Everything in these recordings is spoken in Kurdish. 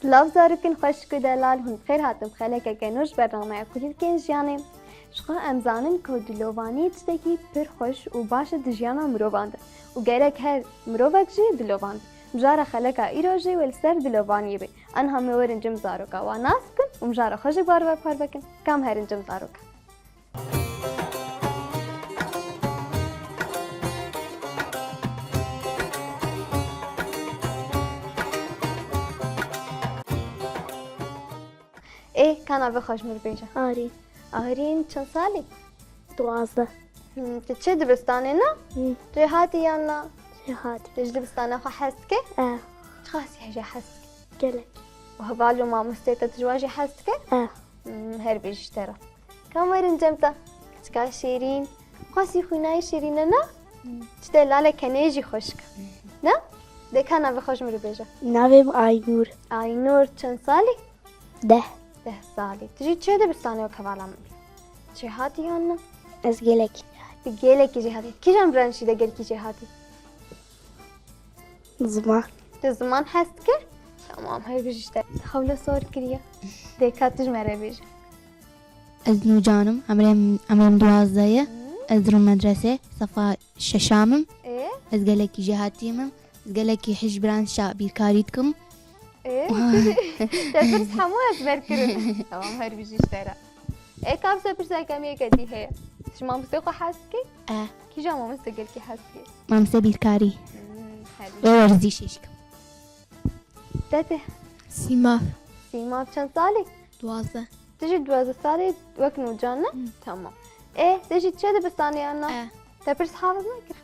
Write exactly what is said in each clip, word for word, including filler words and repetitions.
Silav zarokên xweşik û delal, hûn bi xêr hatin bi xelekeke nû ji bernameya Kulîlkên Jiyanê. Ji xwe em zanin ku dilovanî tiştekî pir xweş û baş e di jiyana mirovan de û gerek her mirovek jî dilovan be. Mijara xeleka îro jî wê li ser dilovaniyê be. Aniha em ê werin cem zaroka wan nas bikin û mijara xwe jî bar ve parve bikin. Ka em herin cem zaroka. Ê, ka navê xwe ji min re bêje. Arîn. Arîn, çend salî? Duwazdeh. Hmm, tu çi dibistanê ne? Hmm. Tu hatî yan na? Jêhatî. Tu ji dibistana xwe hez dikî? E. Çiqas jê hez dikî? Gelek. Û heval û mamostê te tu ji wan jî hez dikî? E. Hmm, her bijî ji te re. Ka em werin cem te. Kiçika şêrîn. Qasî xwînayê şêrîn e ne? Hmm. Ji te laleke nê jî xweşik e. Ne? De ka navê xwe ji min re bêje. Navê min Aynûr. Aynûr, çend salî? Deh. Deh salî. Tu jî çi dibistanê wek hevala min? Jêhatî yan na? Ez gelekî. Tu gelekî jêhatî. Kîjan branşî de gelekî jêhatî? Ziman. Tu ziman hez dikî? Tamam, her bijî ji te. Xewla sor kiriye. De ka tu ji me re bêje. Ez Nûcan im, emrê min, emrê min duwazdeh ye. Hmm. Ez dirim medresê, sefa şeşam im. Ê? Ez gelekî jêhatî me. Ez gelekî hej branşa bîrkarî dikim. Ê, te pirs hemû ezber kirin. Tamam, her bijî ji te re. Ê, ka bize pirseke me yekê dî heye. Tu ji mamostê xwe hez dikî? E. Kîjan mamoste gelkî hez dikî? Mamoste bîrkarî. Hmm, her bijî. Wê werzîşê jî kim. Te te. Sîmav. Sîmav çend salî? Duwazdeh. Tu jî duwazdeh salî wek Nûcan ne? Hmm. Tamam. Ê, tu jî çi dibistanê yan na? E. Te pirs hafiz nekir.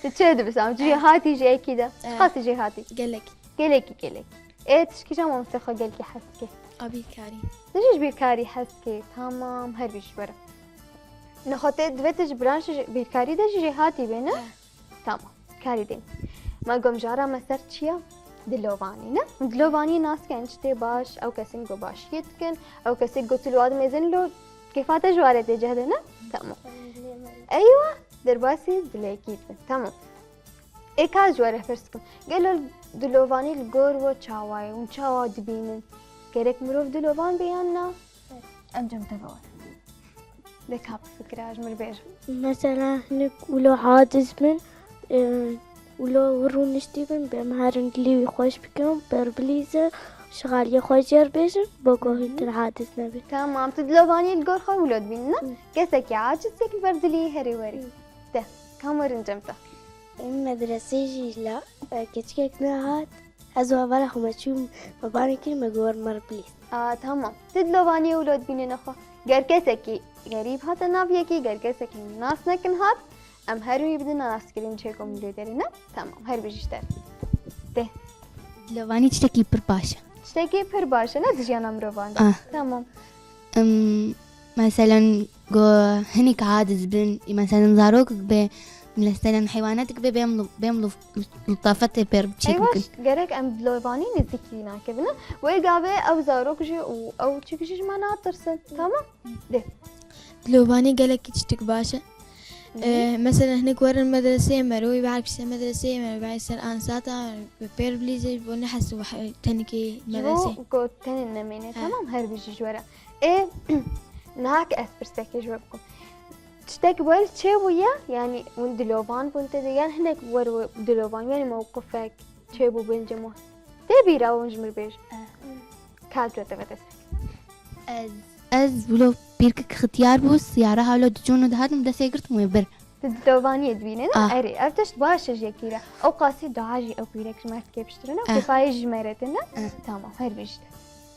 Tu çi dibistanê? Tu jî E. hatî ji yekî de. E. Çiqasî jêhatî? Gelek. Gelekî, gelekî. Ê, tu ji kîjan mamostê xwe gelkî hez dikî? A bîrkarî. Tu jî ji bîrkarî hez dikî. Tamam, her bijî ji we re. Nexwe tê divê tu ji branşê jê-, bîrkarî de jî jêhatî bê ne? E. Tamam, karî dên. Me got mijara me ser çi ye? Dilovanî, ne? Hûn dilovanî nas dikin, tiştê baş, ew kesên ku başiyê dikin, ew kesê ku tu li wan dimêzin lo, kêfa te ji wan re tê cih de, ne? Tamam. Eywa, derbasî dilekî dikin. Tamam. Ê ka ji we re pirs dikim. Gelo dilovanî li gor we çawa ye? Hûn çawa dibînin? Gerek mirov dilovan be yan na? Em cem te ve werin. De ka bifikire, ji min re bêje. Mesela hinek wilo hadis bin, e, wilo wir rûniştî bin, bê em herin dilê wî xweş bikin, berbilîze, şixaliyê xwe jê re bêjin, bo ku hîn tir hadis nebin. Tamam, tu dilovaniyê li gor xwe wilo dibînî, ne? Hı. Kesekî aciz yek li ber dilê herê werî. Hı. De, ka em werin cem te. Em medresê jî la, e, keçikek nehat. Ez û hevala xwe me çûm, me banê kir, me got, "Werin me re bilîz." A, tamam. Tu dilovaniyê wilo dibînî nexwe. Ger kesekî xerîb hate nav yekî, ger kesekî nas nekin hat, em her wî bidin naskirin çê ku min lê derî, ne? Tamam, her bijî ji te re. De. Dilovanî tiştekî pir baş e. Tiştekî pir baş e, ne, di jiyana mirovan de. Ah. Tamam. Em, Meselen, go hinek aciz bin, mesela zarok be, mesela heywanet be, bêm lu-, bêm lu-, lutafetê pê re çêk bikin. Gerek em dilovanî nêzîkî nakevin. Wê gavê ew zarok jî û ew çik jî ji me natirsin. Tamam? De. Dilovanî gelekî tiştek baş e. Hı hı. Ee, mesela hinek werin medreseyê me re, wê behar pişte medreseyê me re, behar ser ansata, pêr bilîze, bo ne hesû wah-, tenekê medreseyê. Ji bo ku tenê nemêne, he. Tamam, her bijî ji we re. Ê, niha ki ez pirsekê ji we bikim. Tiştek wer çêbûye, yanî hûn dilovan bûn tê de, yan hinek wer we dilovan, yanî mewqifek çêbû bin cem we. Tê bîra hûn ji min re bêj. Eh. Ka tu te ve dest. Ez, ez wilo pîrkek xitiyar bû, siyara halo diçûn û dihatim destê girtim wê bir. Tu dilovaniyê dibînî, ne? Ah. Erê, ev tişt baş e ji yekî re. Ew qasî dua jî ew pîrek ji me re dike piştre, ne? Ah. Kêfayê ji me re tê, ne? Ah. Tamam, her bijî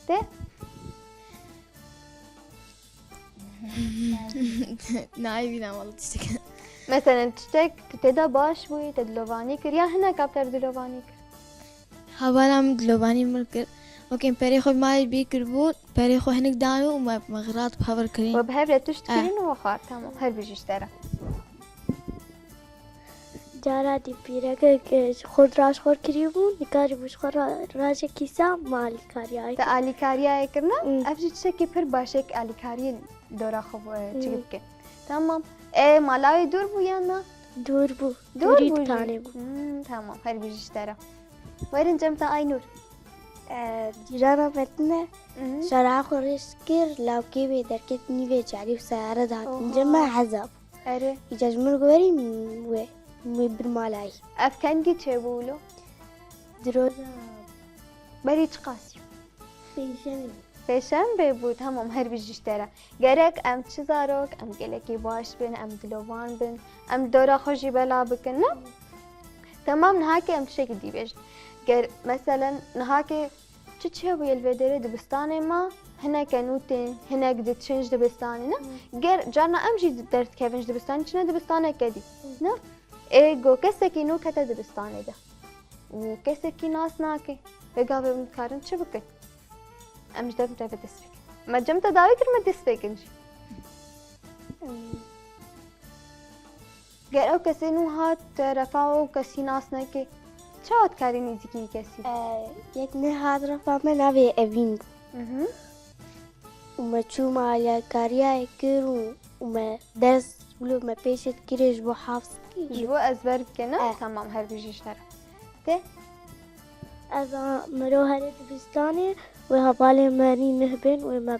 te. Tê? Nayê bîna wala tiştek. Meselen, tiştek tu tê de baş bûyî, te dilovanî kir, ya hinek apter dilovanî kir? Hevala min dilovanî min kir. Wekî perê xwe malê bîr kiribû, perê xwe hinek dano û me, me xirat bi hev re kirîn. We bi hev re tişt Eh. kirîn û we xwar, tamam, her bijî ji te re. Cara dî pîrekek, e, ji xwe raş xwe kirî bû, nikarî bû ji xwe ra-, raje kîsa me alîkariyayê Te kir. alîkariyayê kirine? Hmm. Ev jî tiştekî pir baş e, alîkariyê dora xwe, e, çi Hmm. bike. Tamam. E, mala wê dûr bû yan na? Dûr bû. Dûr Dûrî bû jî. dikanê bû. Hmm, tamam. Her bijî ji te re. Werin cem te Aynur. E, cîrana me tune, Mhm. şara xwe rêş kir, lawkê wê derket nîvê çarî û seyare dihatin Oha. cem me hezab. Erê. Îca ji min guherî wê, wê bir malayî. Ev kengî çêbû wilo? Di roja Berî çiqasî? Pêşemê. Pêşembe bû, tamam, her bijî ji te re. Gerek em çi zarok, em gelekî baş bin, em dilovan bin, em dora xwe jî bela bikin, ne? Tamam, nihakê em tiştekî dî bêjin. Ger, meselen, nihakê çi çêbûye li vê derê dibistanê ma, hineke nû tên, hinek diçin ji dibistanê, ne? Ger carna em jî derdikevin ji dibistanê, çine dibistaneke dî, ne? Ê go kesekî nû kete dibistanê de û kesekî nas nake, vê gavê em dikarin çi bikin? Em ji dev, dev dest pê kin. Me cem te dawî kir, me dest pê kin jî. Ger ew kesê nû hat te refa û kesî nas neke, çawa dikarî nêzîkî wî kesî? E, yek nehat refa me navê Evîn bû. Mhm. Û me çû me alîkariyayê kir û, û me ders wilo me pêşê dikirê ji bo hafz kir. Ji bo ezber bike, ne? Eh. Tamam, her bijî ji te re. Tê? Ez a mero herê dibistanê, wê hevalê me nî mih bên, wê me,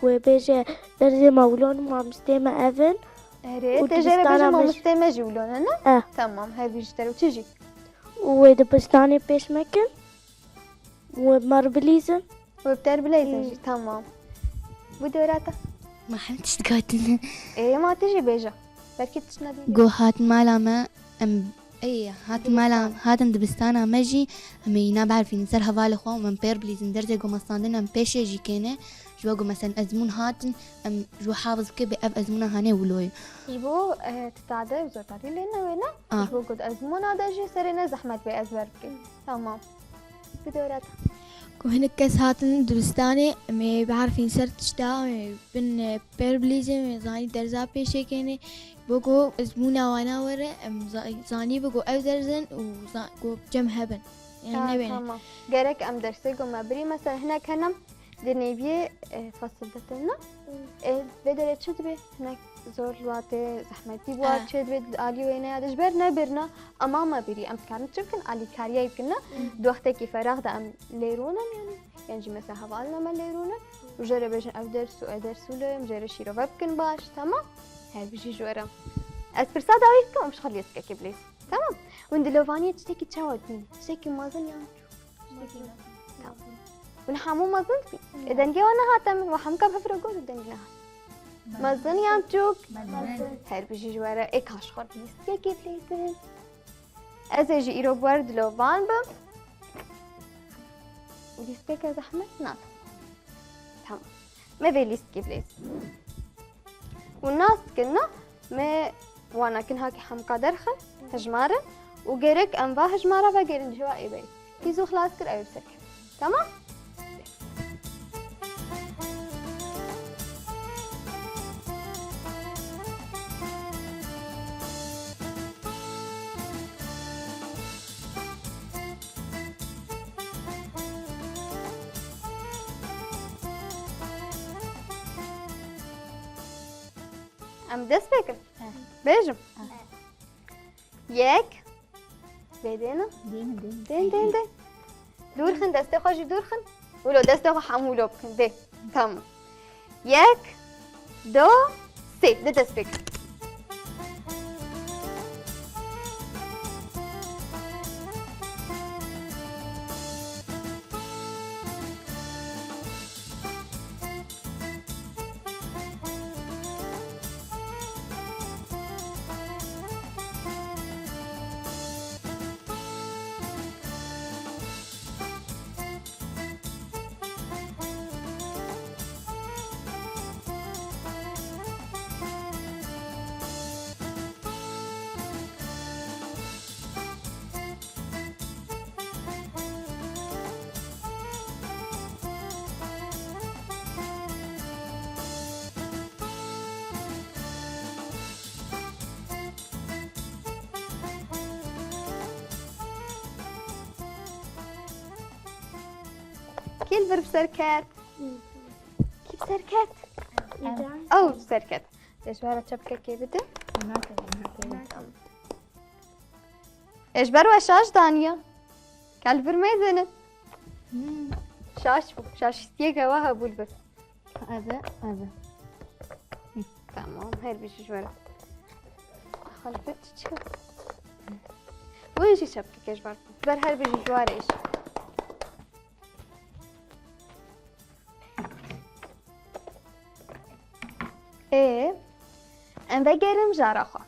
wê bêje derzê me wilo ne, mamostê me ev in. Erê, Û tê jê re dibistana bêje me jî mamostê me jî wilo ne, ne? Eh. Tamam, her bijî ji te re. Û çi jî? Û wê dibistanê pêş me kin. Wê me re bilîzin. Wê bi te re bilîzin Hmm. jî, tamam. Bu dora te? Ma hemî tişt gotin. Ê, ma tu jî bêje. Belkî tişt nedî. Go hatin mala me, em, ê, hatin mala, Dibistan. hatin dibistana me jî, em ê îna berfînin ser hevalê xwe û em pê re bilîzin. Derzê go me standin em pêşê jî kêne. Ji bo go meselen ezmûn hatin, em ji bo hafiz bike bê ev ezmûna hanê wilo ye. Ji bo, e, tu tade û zordarî lê newêne. Ah. Ji bo go di ezmûna de jî serê ne zehmet bê ezber bike. Tamam. Bi dora te. Ku hinek kes hatin dibistanê, em ê biherfîn ser tişta, em ê bin, e, pêr bilîzin, em ê zanî derza pêşê kênê. Bo ku ezmûna wana were, em za-, zanî bi ku ew derz in û za-, ku cem hebin. Yani Ha, newêne. Tamam. Gerek em dersê ku me birî, mesela hinek henem di nêviyê, e, fesil ditin, ne? Hmm. E, vê derê çi dibe? Hinek zor li watê zehmetî bi wa Ha. çê dibe, alî wêne ya de ji ber nebirina, ema me birî, em dikarin çi bikin, alîkariyê bikin, ne? Hmm. Di wextekî ferax de em lê rûnin, yani, yan jî mesela hevalina me lê rûnin, û jê re bêjin ev ders û ev ders û lê, em jê re şîrove bikin baş, tamam? Her bijî ji we re. Ez pirsa dawî bikim, em ji xwe lîstikekê bilîzin. Tamam? Hûn dilovaniyê tiştekî çawa dibînin? Tiştekî mezin yan biçûk? Tiştekî mezin. Tamam. Hûn hemû mezin dibîn? Ê, dengê wan nehate min, we hemû ka bi hev re got û deng nehat. Mezin yan biçûk? Mezin. Her bijî ji we re. Ê, ka ji xwe lîstikekê bilîzin. Ez ê jî îro bi we re dilovan bim. Lîstikeke zehmet nadim. Tamam. Me vê lîstikê bilîzin. Hûn nas dikin, na? Me wana kin hakê hemka derxin, hejmarin û gerek em va hejmara vegerin ji wa ê berî. Kî zû xilas kir, ew ê bi ser kevin. Tamam? Em dest pê kin. Heh. Bêjim. Heh. Yek. Bê dêne. Dêne, dêne. Dên, dên, dên. Dûr xin, destê xwe jî dûr xin. Wilo, destê xwe hemû wilo bikin. Dê. Tamam. Yek, du, sê. Dê dest pê kin. Kî li vir bi ser ket? Kî bi ser ket? Ew bi ser ket. Dê ji we re çepkekê bidin. Tamam. Ê ji ber we şaş daniye. Ka li vir mêzênin. Hmm. Taş bû. Şaşîstiyeke we hebû li vir. Eve, eve. Hı, tamam, her bijî ji we re. Xalifet çi çi? Wê jî çepkeke ji ber. Ber her bijî ji we re îş. Ê, em vegerin jara xwe.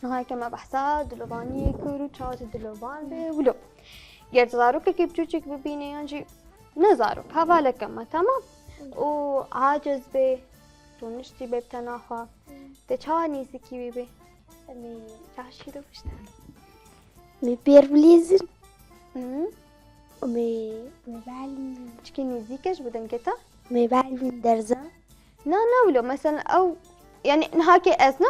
Niha ke me behsa dilovaniyê kir û çawa tu dilovan be, wilo. Ger tu zarokekî biçûçik bibîne yan jî ne zarok, hevaleke me, temam? Û aciz be, rûniştî be bi tena xwe, te çawa nêzîkî wî be? Em ê çaşî do bişte. Em ê pêr bilîzin. Hı? Em ê, em ê belîzin. Çikî nêzîk e ji bo dengê te? Em ê belîzin derza. Na, na wilo, mesela ew, yani niha ke ez na,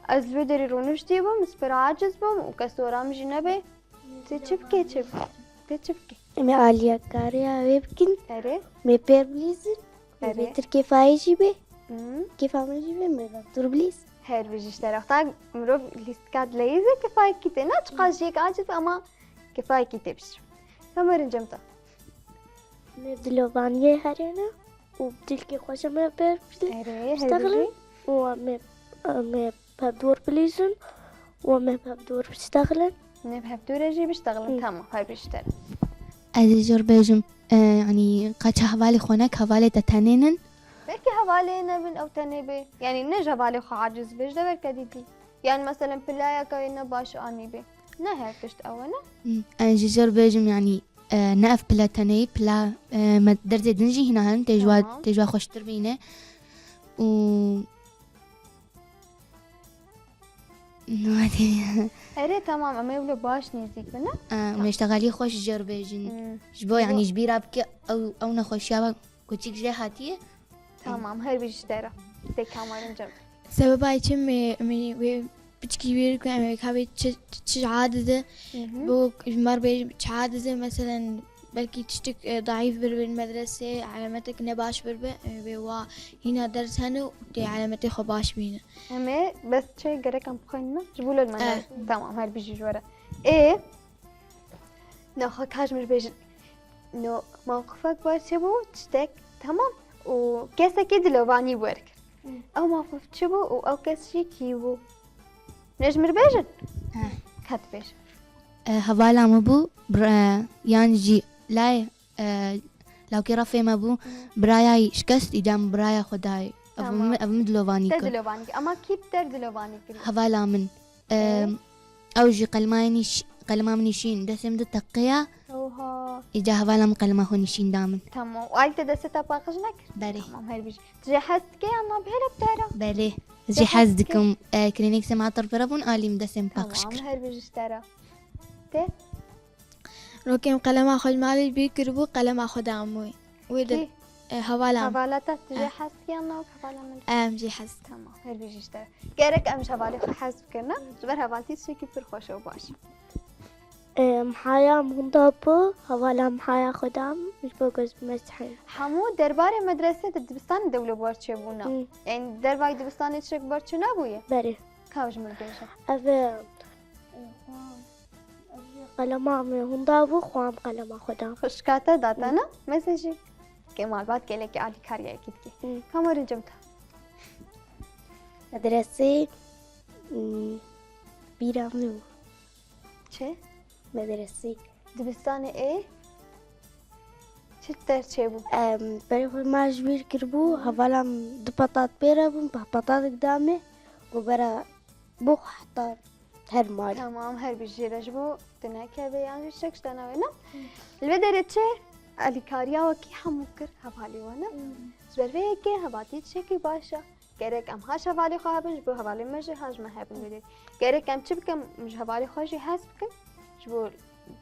ez li vê derê rûniştî bim, ez pir aciz bim û kes dora min jî nebe. Tê çi bike, çi bike? Tê çi bike? Em ê aliyekariya wê bikin. Erê. Em ê pêr bilîzin. Em ê Erê. Vêtir kêfayê jî bê. Hı. Kêfa min jî bê, em ê vektor bilîz. Her bijî ji te re. Wexta mirov lîstika dileyîzê kêfayekî tê. Na çiqas jiyek aciz be ama kêfayekî tê bişî. Kamerin cem te. Me dilovaniyê herêne û dilkê xweşe me pêr bişî. Erê, her Biştexilin. Bijî. Û em ê, em ê pevdor bilîzin û em ê pevdor biştexilin. Em ê pevdorê jî biştexilin. Hı. Tamam, her bijî ji te re. Ez ê jor bêjim, e, yanî qeça hevalê xwe nek, hevalê te tenênin. Belkî hevalê nebin ew tenê bê. Yanî ne ji hevalê xwe aciz bê, ji deverke dîtî. Yanî meselen pilayeke wê ne baş anî bê. Ne her tişt ew e, ne? Hı. Ez jî jor bêjim, yanî, e, ne ev pile tenê, pila, e, me derzê din jî hîna herin, tê ji wa, Tamam. Tê ji wa xweştir bîne. Û Erê, tamam, em ê wilo baş nêzîk bin, ne? Em ê ji texelî xwe ji jêr bêjin. Hmm. Ji bo, yanî, ji bîra bike ew, ew nexweşiya we kuçik jê hatiye. Tamam, her bijî ji te re. Tê kamarin cem. Sebeba çi me, me wê piçkî wîr ku em ê kavê çi, çi aciz e. Hı hı. Bo ji me re bêjin çi aciz e, meselen, belkî tiştik, e, daîf bir bin medresê, elemetek ne baş bir be, e, wê wa hîna ders hene û tê elemetê xwe baş bîne. Em ê bes çi gerek em bixwînin, ne? Ji bo lol me Eh. ne. Tamam, her bijî ji we re. Ê, naxa ka ji min bêjin. No, mewqifek wer çêbû, tiştek, tamam. Û kesekî dilovanî wer kir. Hmm. Ew mewqif çi bû û ew kes jî kî bû? Ne ji min bêjin? Eh. Ket bêj. E, hevala min bû, bira-, yan jî layê, e, lawkê refê me bû, Hmm. biraya wî şikest, îca min biraya xwe dayê. Ev Tamam. min, ev min dilovanî Te kir. dilovanî kir. Ama kî bi te dilovanî kir? Hevala min. Em, Ew jî qelmayê nîş-, qelema min nîşîn, destê min di teqeya. Oha. Îca hevala min qelema xwe nîşîn da min. Tamam. Û alî te destê te paqij nekir? Belê. Tamam, her bijî. Tu jê hez dikê yan na bi hêla bi te re? Belê. Ez Jê jê hez hez dikê? dikim. E, klînîk sema tir pira bûn, alî min destê min paqij kir. Tamam, her bijî ji te re. Tê? Rokê min qelema xwe li malê bîr kiribû, qelema xwe da min wê. Wê de, Kî? e, hevala min. Hevala te, tu jê Eh. hez dikî yan na wek hevala min? Em jê hez dikin. Tamam, her bijî ji te. Gerek em ji hevalê xwe hez bikin, ne? Ji ber hevaltî tiştekî pir xweş û baş. E, mihaya min hunda bû, hevala mihaya xwe da min, ji bo ku ez bime sehî. Hemû derbarê medresê di dibistanê de wilo bi we re çêbûna. Hı. Yanî dervayî dibistanê tiştek bi we re çênebûye? Berê. Ka ji min bêje. Ev e, Qelema min hunda bû, xwe em qelema xwe da. Xwişka te da te, ne? Mesajî. Ke malbat gelekî alîkariyekî dike. Hı. Kamerin cem te. Medresê, hmm, bîra min bû. Çi? Medresê. Dibistanê ê? Çi te çêbû? Em, berê xwe ma ji bîr kiribû, Hı. hevala min du petat pê re bûn, pe-, petatek da me, û bera bû heta her malê. Tamam, her bijî jê re ji bo tu nekeve yan jî şek ji te nayê, ne? Hı. Li vê derê çi alîkariya wekî hemû kir hevalê we, ne? Hı. Ji ber vê yekê hevaltî tiştekî baş e. Gerek em ha ji hevalê xwe hebin, ji bo hevalê me jî ha ji me hebin wê derê. Gerek em çi bikin, ji hevalê xwe jî hez bikin. Ji bo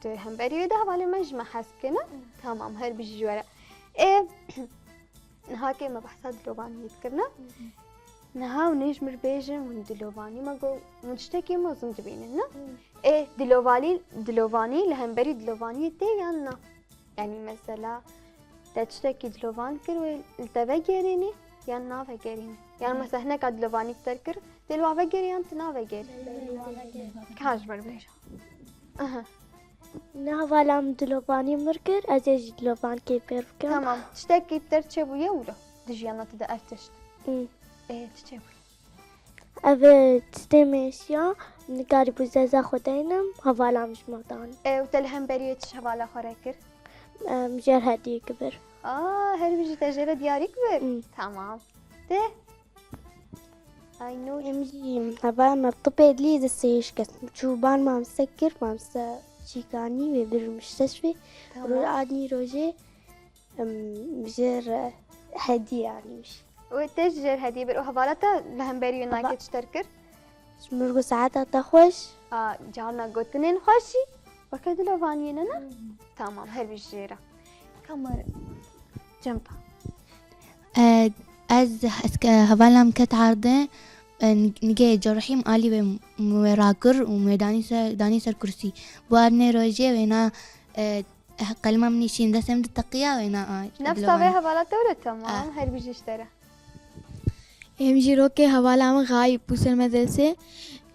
di hemberî wê de hevalê me ji me hez bike, ne? Hı. Tamam, her bijî ji we re. Ê, niha ke me behsa dilovaniyê dikir, ne? Hı hı. Niha hûn ê ji min re bêjin, hûn dilovanî me got, hûn tiştekî mezin dibînin, ne? Hı. Ê, dilovanî, dilovanî li hemberî dilovaniyê tê yan na? Yanî mesela, te tiştekî dilovan kir, wê li te vegerînî yan navegerînî? Yan mesela hineka dilovanî te kir, tê li wa vegerî yan tu navegerî? Ka ji min re bêje. Aha. Ne hevala min dilovanî mir kir, ez ê jî dilovankê pêr bikim. Tamam. Tiştekî te çêbûye wilo di jiyana te de ev tişt. Hmm. Ê, çi çêbûye? Ev tiştê mêşiya, nikarîbû zeza xwe deynim, hevala min ji min danî. Ê, û te li hemberiyê çi hevala xwe re kir? Em, jêr hediyê kibir. Aa, her bijî te jê re diyarî kibir. Hmm. Tamam. Te? Aynur. Em jî hevala me tibê dilî di sêj kes. Çû ban mamse kir, mamse çîkanî wê bir müsteşfê. Tamam. Ro-, anî rojê, em, jêr hediye anîmiş. Û te jî jêr hediye bir. Û hevala te li hemberî wê Heva- nakê çi ter kir? Ji min got saeta te xweş. A, carna gotinên xweş jî weke dilovaniyê ne, ne? Hmm. Tamam, her bijî jê re. Kamera. Cempa. E, ez, ez ke hevala min ket erdê, e, nigê cerahîm alî wê, wê rakir û wê danî ser, danî ser kursî. Bo erdnê rojê wê na, e, qelima min nîşîn destê min diteqiya wê na a. Nefsa vê hevala te were tamam, her bijî ji te re. Em jî rokê hevala min xayî bû ser medresê.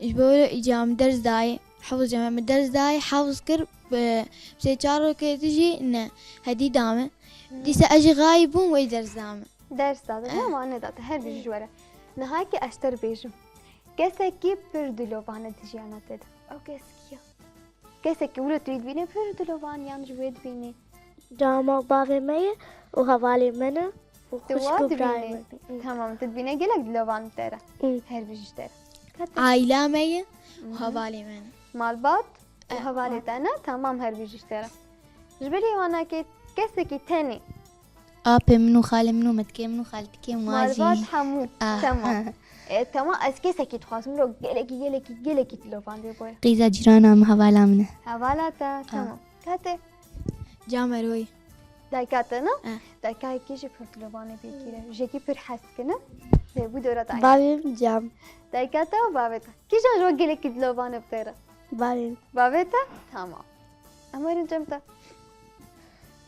Ji bo îca min ders dayê. Hafız ceme min ders dayê, hafız kir, bi sê çar rokê dijî ne. Hedî dame. Hmm. Dîsa ez jî xayî bûm, wey ders dame. Ders dade, eh, ne mane dade, her bijî ji were. Niha ki ez ter bêjim. Kesekî pir dilovan e di jiyana te de. Ew kes kî ye? Kesekî wilo tu yê dibînî pir dilovan yan ji wê dibînî? Dama û bavê me ye û hevalê me ne û xwişk û birayê me. Tamam, tu dibîne gelek dilovan te re. Hı. Her bijî ji te re. Aîla me ye û hevalê me ne. Malbat û hevalê te ne? Tamam, her bijî ji te re. Ji bilî wana ke kesekî tenê. Apê min û xalê min û metikê min û xaltikê min wa jî. Malbat hemû. Ah. Tamam. E, tamam, ez kesekî dixwazim, ro gelekî, gelekî, gelekî dilovan bê boye. Qîza cîrana min, hevala min e. Hevala te, ah, tamam. Kate? Cam eroyê. Dayka te ne? Eh. Dayka yekî jî pir dilovanê bêkî re. Jekî pir hez dikine. Lê bu dora dayka. Bavê min cam. Dayka te û bavê te. Kîjan ji we gelekî dilovanê bi te re? Bavê min. Bavê te? Tamam. Em werin cem te.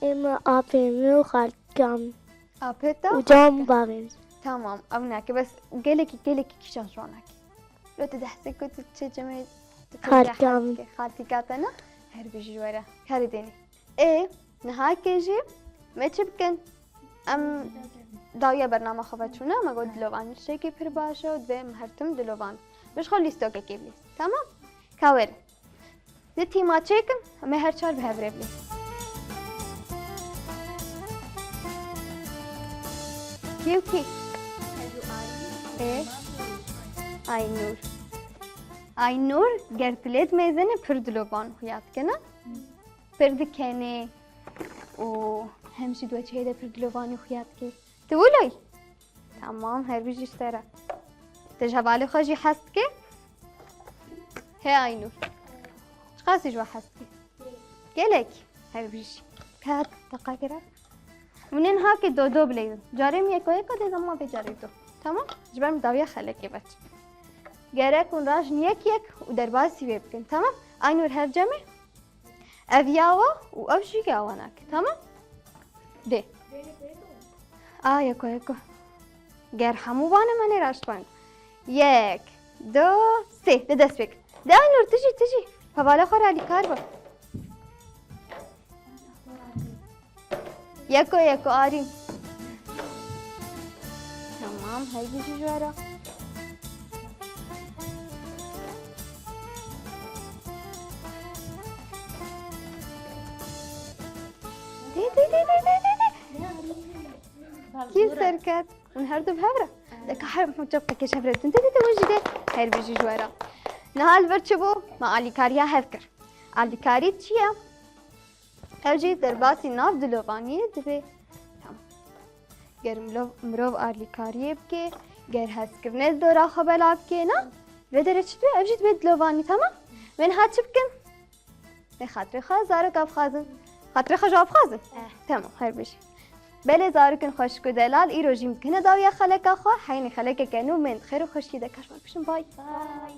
Ê me apê min û xaltika min. Apê te û xaltika min. Û cam bavê min. Tamam, ew nake, bes gelekî, gelekî kîjan ji wan nake. Lo tu dehsê ku tu çê cemê, tu xaltika min. Xaltika te ne? Her bijî ji we re. Karê dênê. Ê, niha ke jî me çi bikin? Em dawiya bernama xwe veçûne, me got dilovanî tiştekî pir baş e û divê em her tim dilovan. Min ji xwe lîstokekê bilîst. Tamam? Ka werin. Di tîma çêkin, em ê her çar bi hev re bilîzin. Kî û kî? Ê. Aynur. Aynur, ger tu lê dimêzênî pir dilovan xuya dikine. Pir dikenê û hem jî di we çiyê de pir dilovanî xuya dikê. Tu wilo yî? Tamam, her bijî ji te re. Tu ji hevalê xwe jî hez dikî? He Aynur. Çiqasî ji we hez dikî? Gelek. Her bijî. Kat, deqa gere. Hûn ê niha ke do do bileyzin. Carê min yeko yeko dê zema vê carê do. Tamam? Ji ber min dawiya xelekê veç. Gerek hûn rajin yek yek û derbasî wê bikin. Tamam? Aynur her cemê. Ev ya we û ev jî ya we nake. Tamam? Dê. A, yeko, yeko. Ger hemû bane me nê raşt bang. Yek, du, sê. De dest pêk. De Aynur, tu jî, tu jî. Hevala xwe re alîkar be. Yeko yeko arî. Tamam, her bijî ji we re. Dê, dê, dê. Kî serket? Hûn her du bi hev re? Deka her hûn çepkekê ji hev re dikin. Dê, dê, dê, hûn jî dê. Her bijî ji we re. Niha li vir çi bû? Me alîkariya hev kir. Alîkarî çi ye? Ev jî derbasî nav dilovaniyê dibe. Tamam. Ger mirov, mirov alîkariyê bike, ger hezkirinê li dora xwe belav bike, na? Vê derê çi dibe? Ev jî dibe dilovanî, tamam? Em ê niha çi bikin? Lê xatirê xwe zarok avxazin. Xatirê xwe ji avxazin? Eh. Tamam, her bijî. Belê zarokên xweşik û delal, îro jî em dikine dawiya xeleka xwe, heynî xelekeke nû, mend xêr û xweşkî de, ka ji wan bişim, bay. Bay.